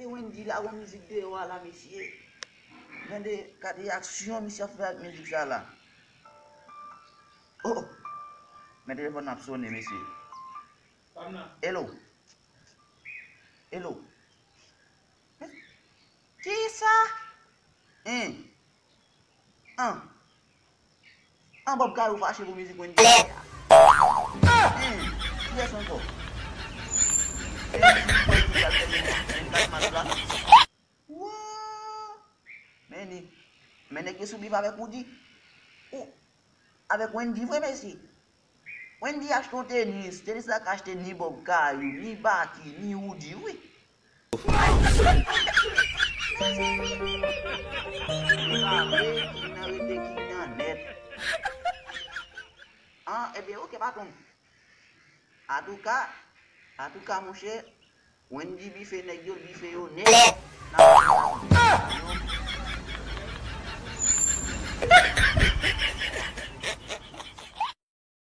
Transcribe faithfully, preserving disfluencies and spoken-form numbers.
Wendy la gon mizik deyò a la, mesye. Gade, gade reyaksyon misye ap fè ak mizik sa la. Oh! Men telefòn nan ap sonnen, mesye. Hello? Hello? Kisa? Hein? An? An, Bob Kayou fache pou mizik Wendy fè a? Hein? Kiyès ankò? Hein? Wendy pral fè vennkat mas la? Woo! Men ni, men nèg yo sou bif avèk Roody. Ou, avèk Wendy vre, mesye. Wendy achte yon tenis, tenis la ka achte ni Bob Kayou, ni Baky, ni Roody, wi. Mezanmi. Li pa vre, King nan rete King nan nèt. An, ebyen, oke, patwon. Atouka, atouka, monchè, Wendy bife nèg yo, l bife yo nèt. N ap